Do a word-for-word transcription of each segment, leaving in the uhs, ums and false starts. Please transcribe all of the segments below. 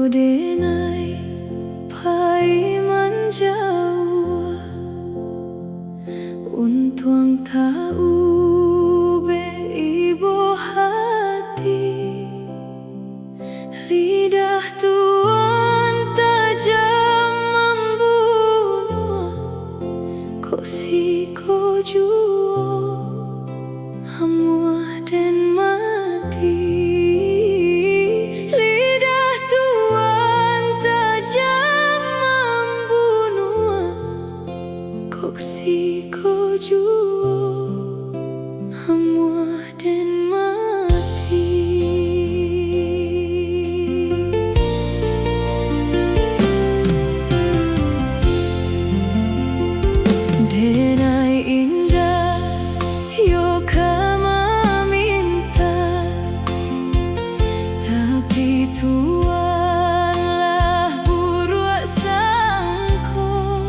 Denai pai manjauah, untuang taubek ibo hati. Lidah Tuan tajam mambunuah, kok siko juo hamuah den mati. Lidah Tuan tajam mambunuah, kok siko juo hamuah den mati. Denai indak yo ka mamintak, tapi Tuan lah buruak sangko.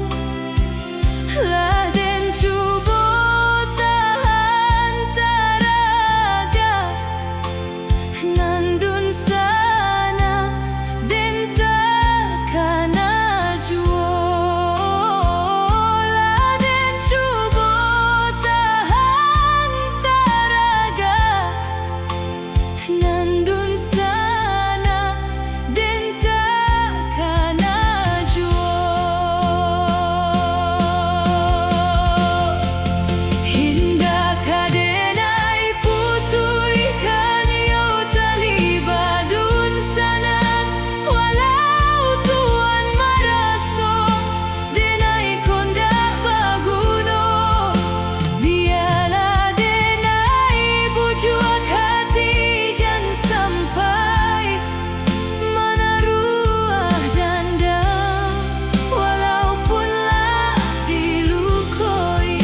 Lah den cubo tahan taragak, nan dunsanak den takana juo. Lah den cubo tahan taragak, nan dunsanak den takana juo. Indak ka denai putuihkan yo tali badunsanak, walau Tuan maraso denai ko ndak baguno. Bialah denai bujuak hati, jan sampai manaruah dandam, walaupun lah dilukoi.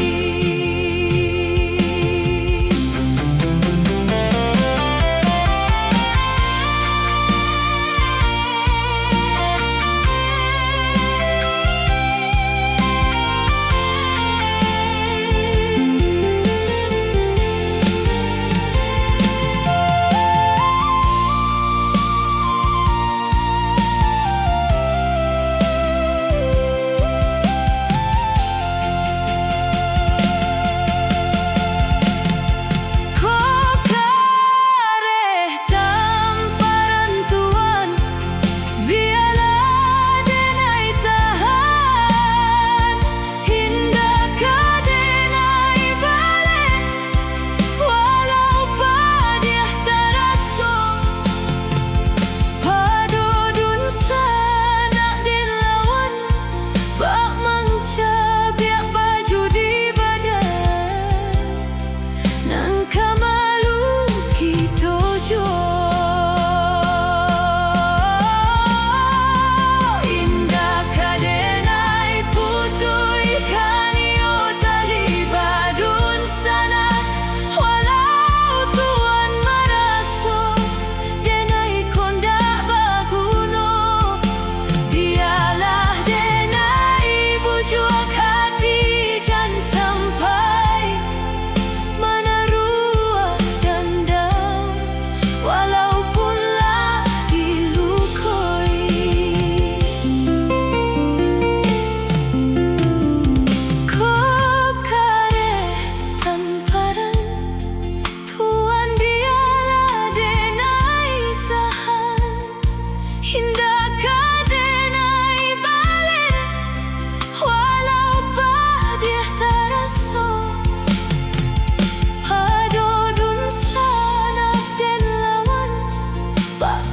Ko kareh tamparan Tuan, bialah denai tahan, indak ka denai baleh, walau padiah taraso. Pado dunsanak den lawan, bak mancabiak baju di badan, nan ka malu kito juo. Indak ka denai putuihkan yo tali badunsanak, walau Tuan maraso denai ko ndak baguno. Bialah denai bujuak hati, jan sampai manaruah dandam, walaupun lah dilukoi. Ko kareh tamparan Tuan, bialah denai tahan, indak ka denai baleh, walau padiah taraso. Pado dunsanak den lawan, bak